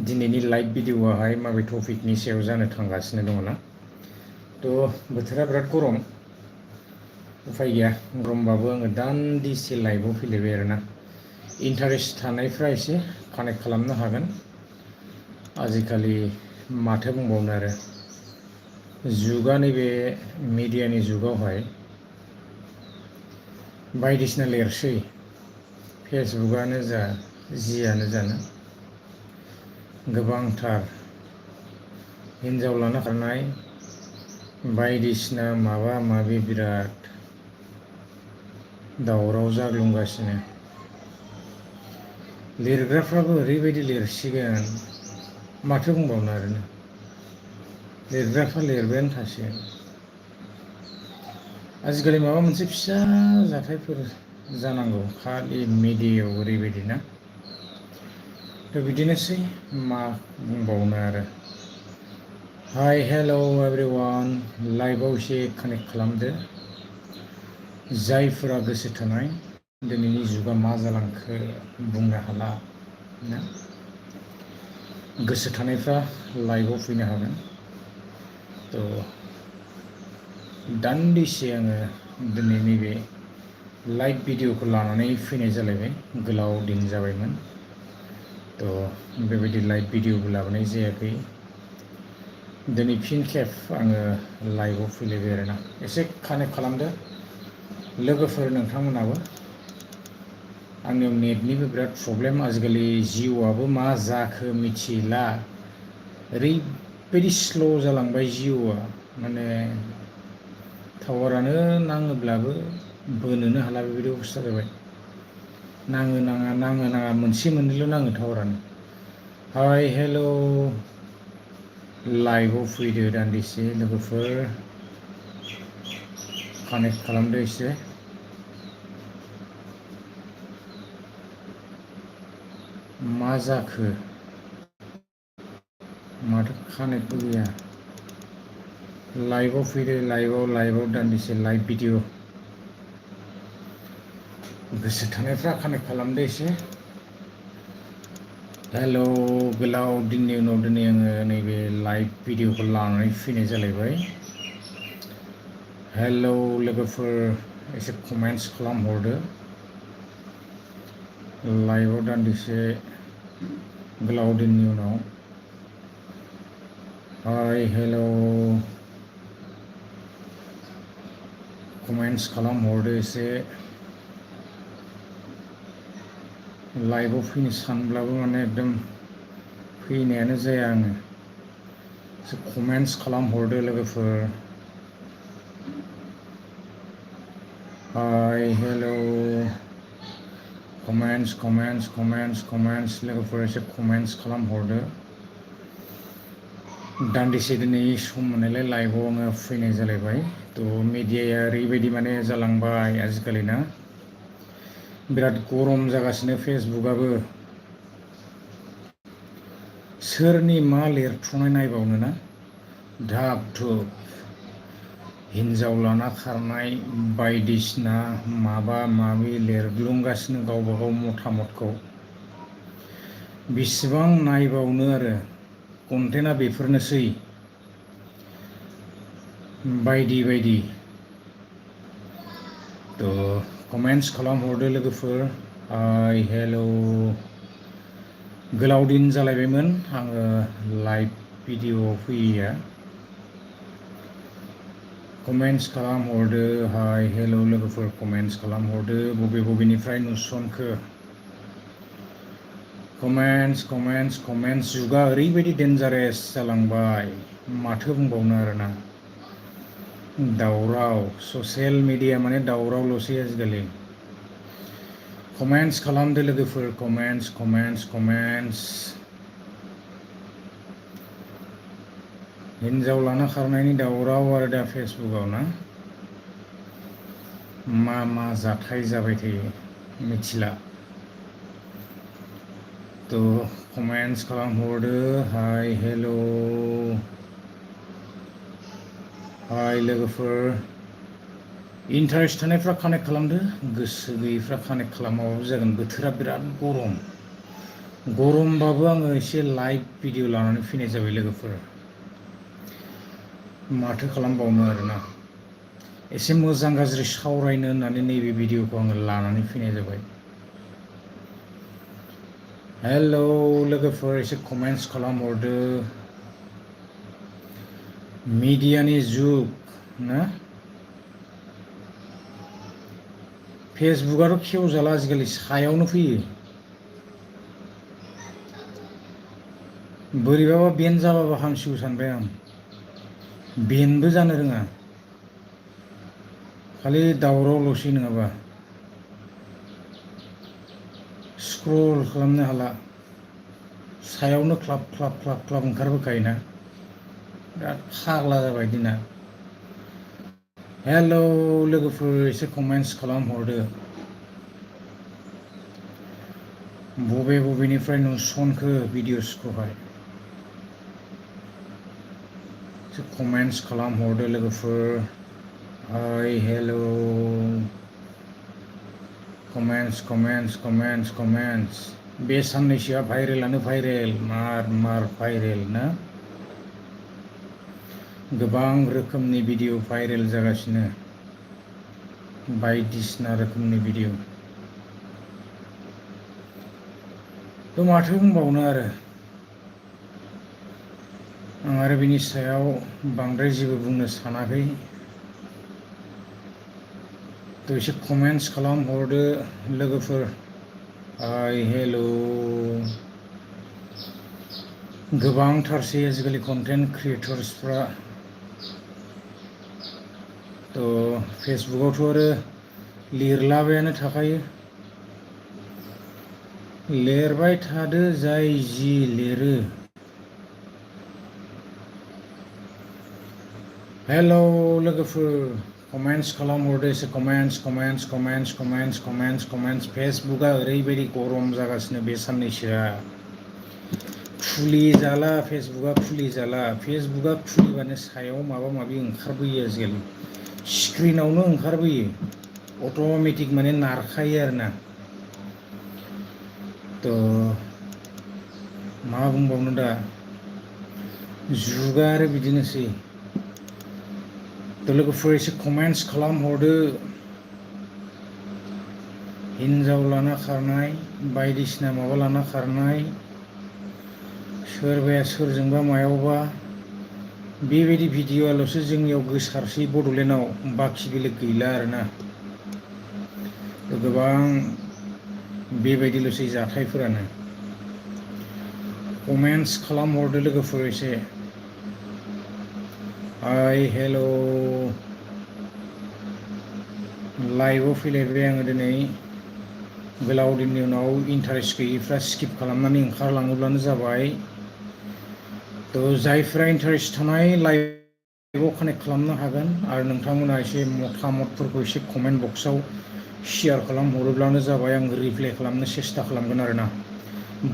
दिनैनि लाइभ भिडिअ'आहाय माबे टपिकनि सायाव जानो थांगासिनो दङ ना। बोथोरा बिराद गरम, उफाय गैया, गरमबाबो आङो दान्दिसे लाइभआव फैलायबाय आरोना। इन्टारेस्ट थानायफ्रा एसे कानेक्ट खालामनो हागोन। आजिखालि माथो बुंबावनो आरो, जुगा नैबे मिडियानि जुगावहाय बायदिसिना लिरसै, फेसबुकआनो जा जियानो जानो गोबांथार हिन्जाव लाना खारनाय बायदिसिना माबा माबि बिराद दावराव जाग्लुंगासिनो। लिरग्राफ्राबो ओरैबायदि लिरसिगोन, माथो बुंबावनो आरोना, लिरग्राफ्रा लिरबायानो थासिगोन। आजिखालि माबा मोनसे फिसा जाथायफोर जानांगौ, खालि मिडियायाव ओरैबायदि ना। बिदिनोसै, मा बुंबावनो आरो। हाय हेल' एभ्रिवान, लाइभआव एसे कानेक्ट खालामदो। जायफोरा गोसो थोनाय, दिनैनि जुगा मा जालांखो बुंनो हाला ना, गोसो थानायफ्रा लाइभआव फैनो हागोन। दान्दिसे आङो दिनै नैबे लाइभ भिडिअ'खौ लानानै फैनाय जालायबाय, गोलाव दिन जाबायमोन। बेबायदि लाइभ भिडिअ'बो लाबोनाय जायाखै। दिनै फिन खेब आङो लाइभआव फैलायबाय आरोना। एसे कानेक्ट खालामदो लोगोफोर, नोंथांमोनाबो। आंनियाव नेटनिबो बिराद प्रब्लेम आजिखालि, जिअ'आबो मा जाखो मिथिला, ओरैबायदि स्ल' जालांबाय जिअ'आ, माने टावारानो नाङोब्लाबो बोनोनो हाला, बेबायदि अबस्था जाबाय। नाङो नाङा मोनसे मोननैल' नाङो टावारानो। हाय हेल', लाइभआव फैदो दान्दिसे लोगोफोर, कानेक्ट खालामदो एसे। मा जाखो, माथो कानेक्टबो गैया। लाइभआव फैदो, लाइभआव दान्दिसे लाइभ भिडिअ'। गोसो थानायफ्रा कानेक्ट खालामदो एसे। हेल', गोलाव दिननि उनाव दिनै आङो नैबे लाइभ भिडिअ'खौ लानानै फैनाय जालायबाय। हेल' लोगोफोर, एसे कमेन्ट्स खालामहरदो। लाइभआव दान्दिसे गोलाव दिननि उनाव। हाय हेल', कमेन्ट्स खालामहरदो एसे। लाइभआव फैनो सानब्लाबो माने एकदम फैनायानो जाया आङो। एसे कमेन्ट्स खालामहरदो लोगोफोर। हाय हेल', कमेन्ट्स लोगोफोर, एसे कमेन्ट्स खालामहरदो। दान्दिसे दिनै सम मोननायलाय लाइभआव आङो फैनाय जालायबाय। मिडियाया ओरैबायदि माने जालांबाय आजिखालि ना, बिराद गरम जागासिनो फेसबुकआबो। सोरनि मा लिरथुमनाय नायबावनो ना, धाब धुब हिन्जाव लाना खारनाय बायदिसिना माबा माबि लिरग्लुंगासिनो गावबा गाव मतामतखौ। बेसेबां नायबावनो आरो, कन्टेन्टआ बेफोरनोसै बायदि बायदि। कमेन्ट्स खालामहरदो लोगोफोर। हाय हेल', गोलाव दिन जालायबायमोन आङो लाइभ भिडिअ'आव फैयैया। कमेन्ट्स खालामहरदो। हाय हेल' लोगोफोर, कमेन्ट्स खालामहरदो, बबेनिफ्राय नुसनखो। कमेन्ट्स, जुगा ओरैबायदि डेन्जारेस जालांबाय, माथो बुंबावनो आरोना। दावराव, ससियेल मिडिया माने दावरावल'सै आजिखालि। कमेन्ट्स खालामदो लोगोफोर, कमेन्ट्स। हिन्जाव लाना खारनायनि दावराव आरो दा फेसबुकआव ना, मा जाथाय जाबाय थायो मिथिला। कमेन्ट्स खालामहरदो। हाय हेल', हाय लोगोफोर, इन्टारेस्ट थानायफ्रा कानेक्ट खालामदो, गोसो गैयैफ्रा कानेक्ट खालामाबाबो जागोन। बोथोरा बिराद गरम, गरमबाबो आङो एसे लाइभ भिडिअ लानानै फैनाय जाबाय लोगोफोर। माथो खालामबावनो आरोना, एसे मोजां गाज्रि सावरायनो होननानै नैबे भिडिअखौ आङो लानानै फैनाय जाबाय। हेल' लोगोफोर, एसे कमेन्ट्स खालामहरदो। मिडियानि जुग ना, फेसबुकआथ' खेवजाला आजिखालि, सायावनो फैयो। बोरैबाबा बेन जाबाबो हामसिगौ सानबाय आं। बेनबो जानो रोङा, खालि दावरावल'सै नङाबा। स्क्रल खालामनो हाला, सायावनो ख्लाब ख्लाब ख्लाब ख्लाब ओंखारबोखायोना। बिराद फाग्ला जाबाय दिना। हेल' लोगोफोर, एसे कमेन्ट्स खालामहरदो। बबे बबेनिफ्राय नुसनखो भिडिअसखौहाय, एसे कमेन्ट्स खालामहरदो लोगोफोर। Hi hello', comments comments comments comments. बे साननैसोआ भाइरेलानो भाइरेल, मार भाइरेल ना। गोबां रोखोमनि भिडिअ भाइरेल जागासिनो, बायदिसिना रोखोमनि भिडिअ। थ' माथो बुंबावनो आरो, आं आरो बिनि सायाव बांद्राय जेबो बुंनो सानाखै। थ' एसे कमेन्ट्स खालामहरदो लोगोफोर। हाय हेल', गोबांथारसै आजिखालि कन्टेन्ट क्रियेटर्सफ्रा। थ' फेसबुकआवथ' आरो लिरलाबायानो थाखायो। लिरबाय थादो जाय जि लिरो। हेल' लोगोफोर, कमेन्ट्स खालामहरदो एसे, comments comments comments comments comments comments. फेसबुकआ ओरैबायदि गरम जागासिनो बे साननैसोआ, खुलि जाला फेसबुकआ, खुलि जाला। फेसबुकआ खुलिबानो सायाव माबा माबि ओंखारबोयो आजिखालि, स्क्रिनावनो ओंखारबोयो अट'मेटिक, माने नारखायो आरोना। थ' मा बुंबावनो दा, जुगा आरो बिदिनोसै। थ' लोगोफोर, एसे कमेन्ट्स खालामहरदो। हिनजाव लाना खारनाय, बायदिसिना माबा लाना खारनाय, सोरबाया सोरजोंबा मायावबा, बेबायदि भिडिअ'आल'सो जोंनियाव गोसारसै बड'लेण्डआव, बाखि बेलेग गैला आरोना। गोबां बेबायदिल'सै जाथायफोरानो। कमेन्ट्स खालामहरदो लोगोफोर एसे। हाय हेल', लाइभआव फैलायबाय आङो दिनै। गोलाव दिननि उनाव इन्टारेस्ट गैयिफ्रा स्किप खालामनानै ओंखारलाङोब्लानो जाबाय। थ' जायफ्रा इन्टारेस्ट थानाय लाइभआव कानेक्ट खालामनो हागोन, आरो नोंथांमोना एसे मतामतफोरखौ एसे कमेन्ट बक्सआव शेयार खालामहरोब्लानो जाबाय। आं रिप्लाइ खालामनो सेस्था खालामगोन आरोना।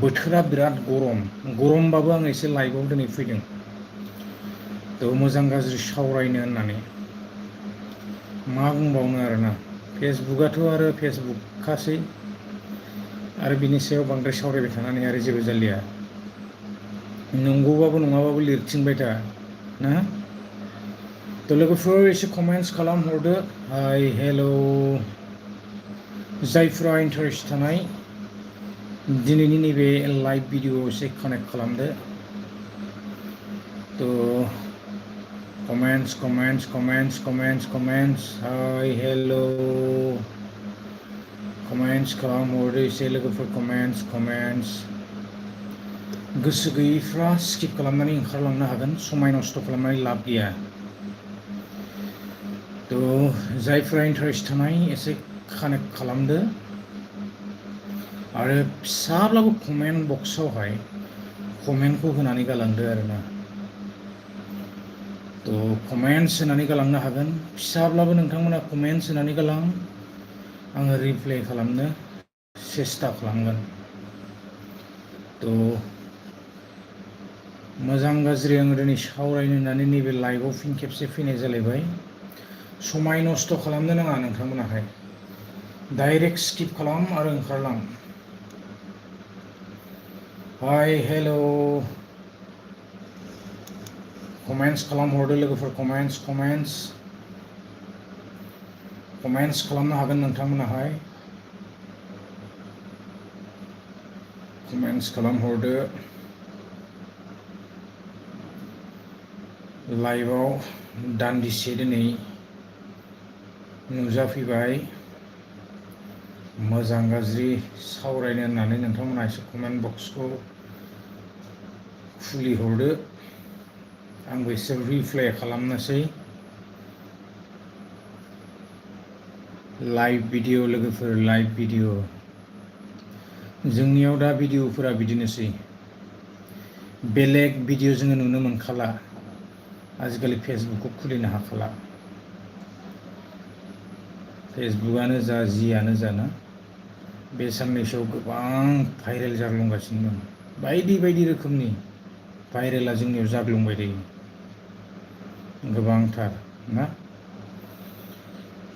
बोथोरा बिराद गरम, गरमबाबो आं एसे लाइभआव दिनै फैदों। थ' मोजां गाज्रि सावरायनो होननानै। मा बुंबावनो आरोना, फेसबुकआथ' आरो फेसबुकखासै, आरो बिनि सायाव बांद्राय सावरायबाय थानानै आरो जेबो जालिया। नंगौबाबो नङाबाबो लिरथिंबाय था ना। थ' लोगोफोर, एसे कमेन्ट्स खालामहरदो। हाय हेल', जायफ्रा इन्टारेस्ट थानाय दिनैनि नैबे लाइभ भिडिअ'आव एसे कानेक्ट खालामदो। थ' comments comments comments comments comments. Hi hello', comments खालामहरदो एसे लोगोफोर, कमेन्ट्स कमेन्ट्स। गोसो गैयैफ्रा स्किप खालामनानै ओंखारलांनो हागोन, समाय नस्थ' खालामनानै लाब गैया। थ' जायफ्रा इन्टारेस्ट थानाय एसे कानेक्ट खालामदो, आरो फिसाब्लाबो कमेन्ट बक्सआवहाय कमेन्टखौ होनानै गालांदो आरोना। थ' कमेन्ट्स होनानै गालांनो हागोन, फिसाब्लाबो नोंथांमोना कमेन्ट्स होनानै गालां, आङो रिप्लाइ खालामनो सेस्था खालामगोन। थ' मोजां गाज्रि आङो दिनै सावरायनो होननानै नैबे लाइभआव फिन खेबसे फैनाय जालायबाय। समाय नस्थ' खालामनो नाङा नोंथांमोनाहाय, डाइरेक्ट स्किप खालाम आरो ओंखारलां। हाय हेल' कमेन्ट्स खालामहरदो लोगोफोर कमेन्ट्स खालामनो हागोन नोंथांमोनाहाय कमेन्ट्स खालामहरदो लाइभआव दान्दिसे दिनै नुजाफैबाय मोजां गाज्रि सावरायनो होननानै नोंथांमोना एसे कमेन्ट बक्सखौ खुलिहरदो आंबो एसे रिप्लाइ खालामनोसै लाइभ भिडिअ लोगोफोर लाइभ भिडिअ जोंनियाव दा भिडिअफोरा बिदिनोसै बेलेग भिडिअ जोङो नुनो मोनखाला आजिखालि फेसबुकखौ खुलिनो हाखाला फेसबुकआनो जा जियानो जाना बे साननैसोआव गोबां भाइरेल जाग्लुंगासिनो दं बायदि बायदि रोखोमनि भाइरेला जोंनियाव जाग्लुंबाय थायो गोबांथार ना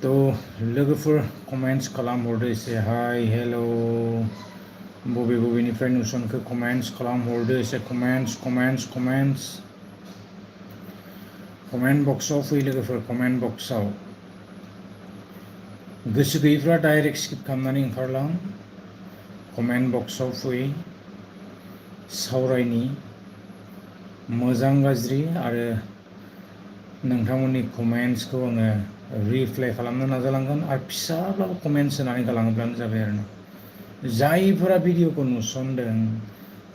थ' लोगोफोर कमेन्ट्स खालामहरदो एसे हाय हेल' बबेनिफ्राय नुसनखो कमेन्ट्स खालामहरदो एसे कमेन्ट्स कमेन्ट बक्सआव फै लोगोफोर कमेन्ट बक्सआव गोसो गैयैफ्रा डाइरेक्ट स्किप खालामनानै ओंखारलां कमेन्ट बक्सआव फै सावरायनि मोजां गाज्रि आरो नोंथांमोननि कमेन्ट्सखौ आङो रिप्लाइ खालामनो नाजालांगोन आरो फिसाब्लाबो कमेन्ट्स होनानै गालाङोब्लानो जाबाय आरो जायफोरा भिडिअखौ नुसनदों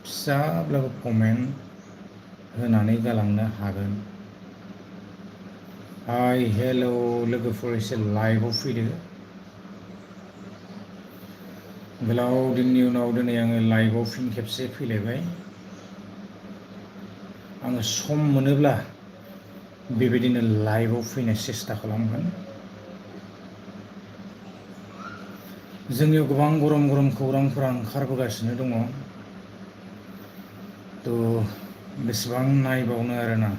फिसाब्लाबो कमेन्ट होनानै गालांनो हागोन हाय हेल' लोगोफोर एसे लाइभआव फैदो गोलाव दिननि उनाव दिनै आङो लाइभआव फिन खेबसे फैलायबाय आङो सम मोनोब्ला बेबायदिनो लाइभआव फैनो सेस्था खालामगोन जोंनियाव गोबां गरम खौरांफोरा ओंखारबोगासिनो दङ थ' बेसेबां नायबावनो आरोना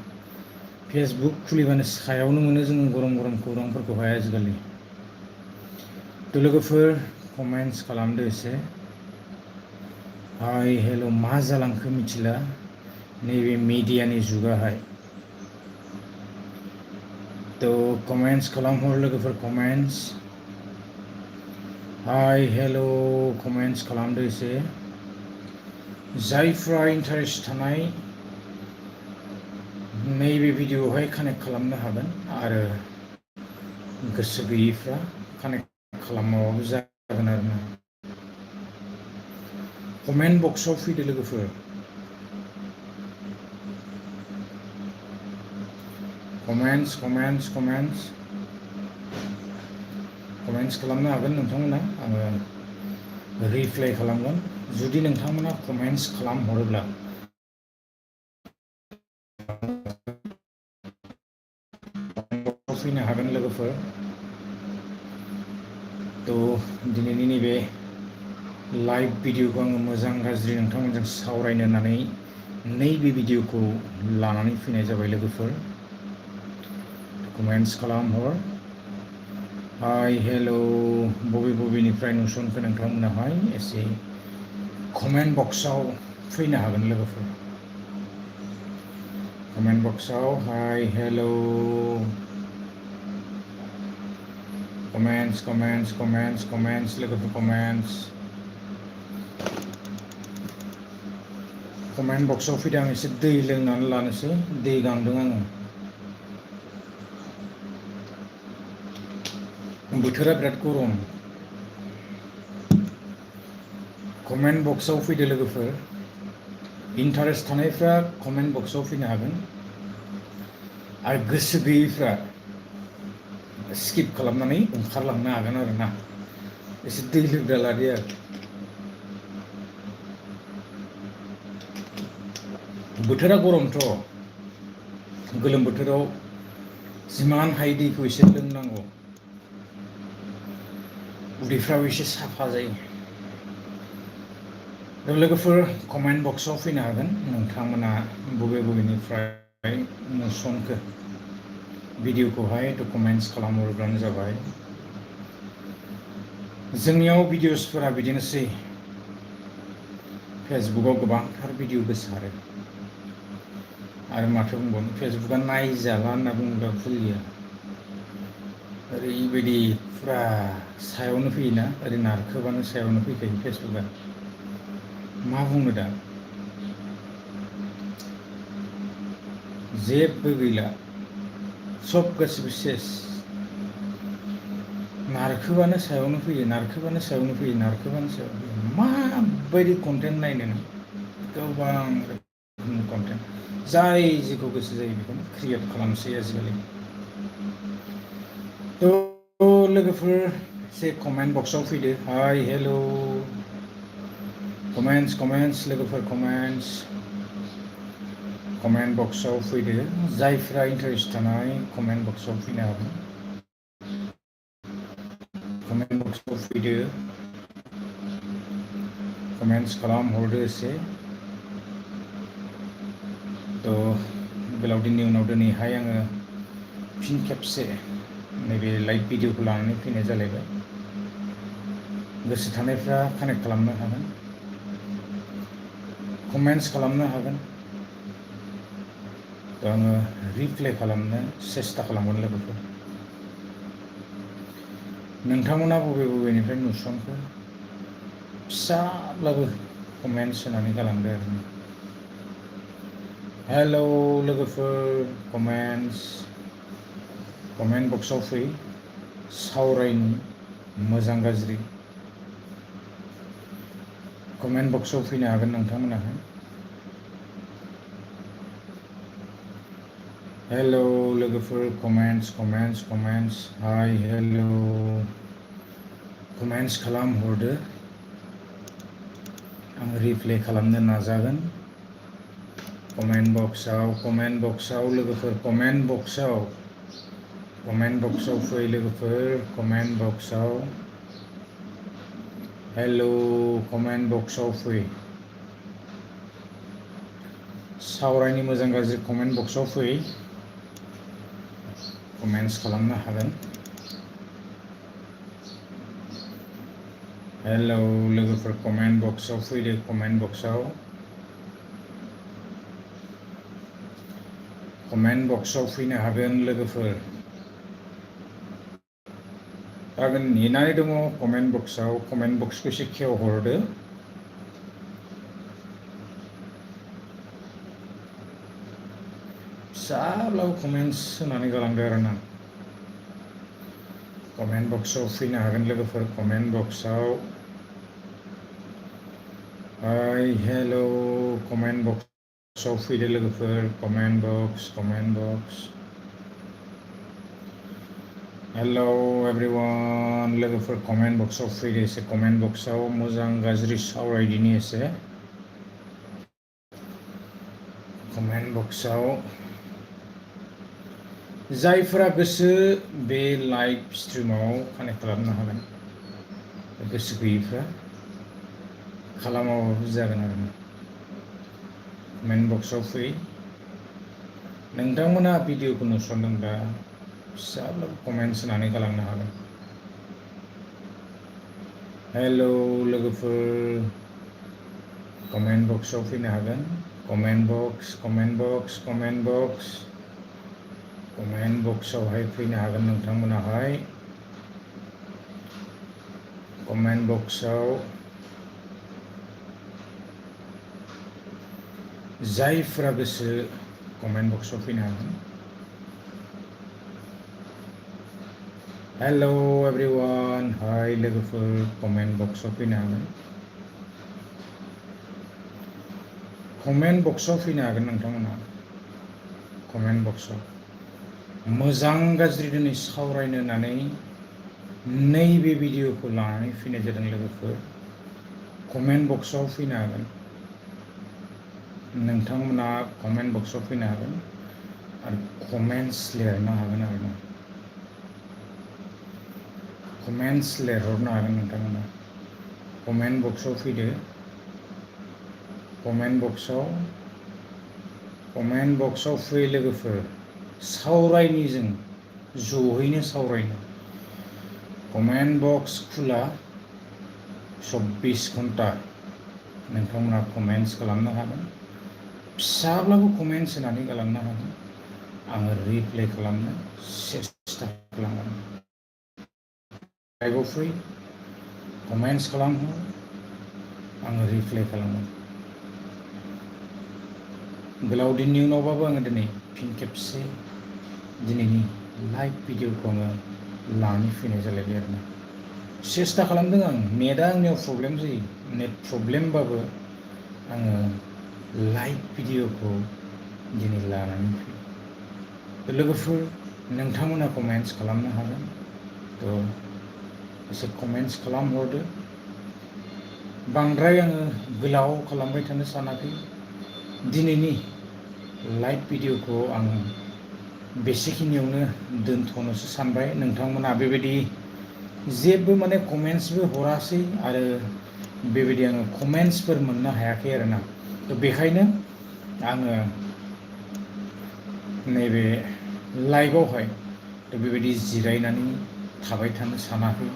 फेसबुक खुलिबानो सायावनो मोनो जोङो गरम खौरांफोरखौहाय आजिखालि थ' लोगोफोर कमेन्ट्स खालामदो एसे हाय हेल' मा जालांखो मिथिला नैबे मिडियानि जुगाहाय थ' कमेन्ट्स खालामहर लोगोफोर कमेन्ट्स हाय हेल' कमेन्ट्स खालामदो एसे जायफ्रा इन्टारेस्ट थानाय नैबे भिडिअआवहाय कानेक्ट खालामनो हागोन आरो गोसो गैयैफ्रा कानेक्ट खालामाबाबो जागोन आरोना कमेन्ट बक्सआव फैदो लोगोफोर कमेन्ट्स खालामनो हागोन नोंथांमोना आङो रिप्लाइ खालामगोन जुदि नोंथांमोना कमेन्ट्स खालामहरोब्ला फैनो हागोन लोगोफोर थ' दिनैनि नैबे लाइभ भिडिअखौ आङो मोजां गाज्रि नोंथांमोनजों सावरायनो होननानै नैबे भिडिअखौ लानानै फैनाय जाबाय लोगोफोर कमेन्ट्स खालामहर हाय हेल' बबेनिफ्राय नुसनखो नोंथांमोनाहाय एसे कमेन्ट बक्सआव फैनो हागोन लोगोफोर कमेन्ट बक्सआव हाय हेल' कमेन्ट्स लोगोफोर कमेन्ट बक्सआव फैदो आं एसे दै लोंनानै लानोसै दै गांदों आङो बोथोरा बिराद गरम कमेन्ट बक्सआव फैदो लोगोफोर इन्टारेस्ट थानायफ्रा कमेन्ट बक्सआव फैनो हागोन आरो गोसो गैयैफ्रा स्किप खालामनानै ओंखारलांनो हागोन आरोना एसे दै लोंना लादो आरो बोथोरा गरमथ' गोलोम बोथोराव जिमान हायो दैखौ एसे लोंनांगौ उदैफ्राबो एसे साफा जायो लोगोफोर कमेन्ट बक्सआव फैनो हागोन नोंथांमोना बबेनिफ्राय नुसनखो भिडिअखौहाय कमेन्ट्स खालामहरब्लानो जाबाय जोंनियाव भिडिअसफोरा बिदिनोसै फेसबुकाव गोबांथार भिडिअ गोसारो आरो माथो बुंबावनो फेसबुका नायजाला होनना बुङोब्ला भुल गैया ओरैबायदि फुरा सायावनो फैयोना ओरै नारखोबानो सायावनो फैखायो फेसबुका मा बुंनो दा जेबो गैला सब गासिबो सेस नारखोबानो सायावनो फैयो नारखोबानो सायावनो फैयो नारखोबानो सायाव फैयो माबायदि कन्टेन्ट नायनो नों गोबां रोखोमनि कन्टेन्ट जाय जेखौ गोसो जायो बेखौनो क्रिएट खालामसै आजिखालि थ' लोगोफोर एसे कमेन्ट बक्सआव फैदो हाय हेल' कमेन्टस लोगोफोर कमेन्ट बक्सआव फैदो जायफ्रा इन्टारेस्ट थानाय कमेन्ट बक्सआव फैनो हागोन कमेन्ट बक्सआव फैदो कमेन्ट्स खालामहरदो एसे थ' गोलाव दिननि उनाव दिनैहाय आङो फिन खेबसे नैबे लाइभ भिडिअखौ लानानै फैनाय जालायबाय गोसो थानायफ्रा कानेक्ट खालामनो हागोन कमेन्ट्स खालामनो हागोन थ' आङो रिप्लाइ खालामनो सेस्था खालामगोन लोगोफोर नोंथांमोना बबेनिफ्राय नुसनखो फिसाब्लाबो कमेन्ट्स होनानै गालांदो आरो हेल' लोगोफोर कमेन्ट बक्सआव फै सावरायनि मोजां गाज्रि कमेन्ट बक्सआव फैनो हागोन नोंथांमोनाहाय हेल' लोगोफोर कमेन्ट्स हाय हेल' कमेन्ट्स खालामहरदो आं रिप्लाइ खालामनो नाजागोन कमेन्ट बक्सआव लोगोफोर कमेन्ट बक्सआव फै लोगोफोर कमेन्ट बक्सआव हेल' कमेन्ट बक्सआव फै सावरायनि मोजां गाज्रि कमेन्ट बक्सआव फै कमेन्ट्स खालामनो हागोन हेल' लोगोफोर कमेन्ट बक्सआव फैदो कमेन्ट बक्सआव फैनो हागोन लोगोफोर आं नेनानै दङ कमेन्ट बक्सखौ एसे खेवहरदो फिसाब्लाबो कमेन्ट्स होनानै गालांदो आरो ना कमेन्ट बक्सआव फैनो हागोन लोगोफोर कमेन्ट बक्सआव हाय हेल' कमेन्ट बक्सआव फैदो लोगोफोर कमेन्ट बक्स हेल' एभ्रिवान लोगोफोर कमेन्ट बक्सआव फैदो एसे कमेन्ट बक्सआव मोजां गाज्रि सावरायदिनि एसे कमेन्ट बक्सआव जायफोरा गोसो बे लाइभ स्ट्रिमाव कानेक्ट खालामनो हागोन गोसो गैयैफ्रा खालामाबाबो जागोन आरो कमेन्ट बक्सआव फै नोंथांमोना भिडिअखौ नुसनदोंब्ला फिसाब्लाबो कमेन्ट्स होनानै गालांनो हागोन हेल' लोगोफोर कमेन्ट बक्सआव फैनो हागोन कमेन्ट बक्सआवहाय फैनो हागोन नोंथांमोनाहाय कमेन्ट बक्सआव जायफोरा गोसो कमेन्ट बक्सआव फैनो हागोन हेल' एभ्रिवान हाय लोगोफोर कमेन्ट बक्सआव फैनो हागोन नोंथांमोना कमेन्ट बक्सआव मोजां गाज्रि दिनै सावरायनो होननानै नैबे भिडिअखौ लानानै फैनाय जादों लोगोफोर कमेन्ट बक्सआव फैनो हागोन नोंथांमोना कमेन्ट बक्सआव फैनो हागोन आरो कमेन्ट्स लिरनो हागोन आरो ना कमेन्ट्स लिरहरनो हागोन नोंथांमोना कमेन्ट बक्सआव फैदो कमेन्ट बक्सआव फै लोगोफोर सावरायनि जों जहैनो सावरायनो कमेन्ट बक्स खुला 24 घन्टा नोंथांमोना कमेन्ट्स खालामनो हागोन, फिसाब्लाबो कमेन्ट्स होनानै गालांनो हागोन। आङो रिप्लाइ खालामनो सेस्था खालामगोन। लाइभआव फै, कमेन्ट्स खालामहर, आङो रिप्लाइ खालामगोन। गोलाव दिननि उनावबाबो आङो दिनै फिन खेबसे दिनैनि लाइभ भिडिअखौ आङो लानानै फैनाय जालायबाय आरोना। सेस्था खालामदों आं, नेटआ आंनियाव प्रब्लेम जायो, नेट प्रब्लेमबाबो आङो लाइभ भिडिअखौ दिनै लानानै फैयो। लोगोफोर, नोंथांमोना कमेन्ट्स खालामनो हागोन, एसे कमेन्ट्स खालामहरदो। बांद्राय आङो गोलाव खालामबाय थानो सानाखै। दिनैनि लाइभ भिडिअखौ आं बेसेखिनियावनो दोनथ'नोसो सानबाय। नोंथांमोना बेबायदि जेबो माने कमेन्ट्सबो हरासै आरो बेबायदि आङो कमेन्ट्सफोर मोननो हायाखै आरोना। बेखायनो आङो नैबे लाइभआवहाय बेबायदि जिरायनानै थाबाय थानो सानाखै,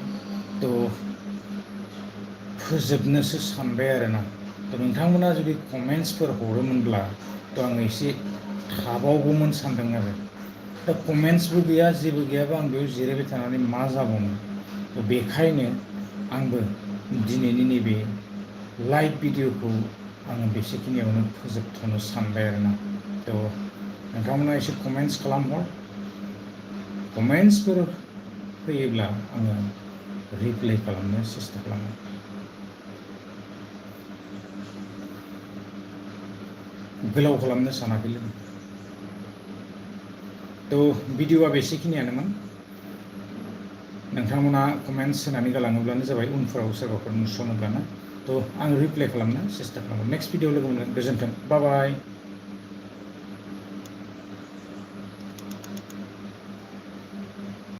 फोजोबनोसो सानबाय आरोना। नोंथांमोना जुदि कमेन्ट्सफोर हरोमोनब्ला आङो एसे थाबावगौमोन सानदों आरो। कमेन्ट्सबो गैया, जेबो गैयाबा आं बेयाव जिरायबाय थानानै मा जाबावनो। बेखायनो आंबो दिनैनि नैबे लाइभ भिडिअखौ आङो बेसेखिनियावनो फोजोबथ'नो सानबाय आरोना। नोंथांमोना एसे कमेन्ट्स खालामहर, कमेन्ट्सफोर फैयोब्ला आङो रिप्लाइ खालामनो सेस्था खालामो। गोलाव खालामनो सानाखैलै। भिडिअआ बेसेखिनियानोमोन। नोंथांमोना कमेन्ट्स होनानै गालाङोब्लानो जाबाय, उनफोराव सोरबाफोर नुसनोब्लाना आं रिप्लाइ खालामनो सेस्था खालामो। नेक्स्ट भिडिअ लोगो मोनगोन। गोजोन्थों, बाय बाय।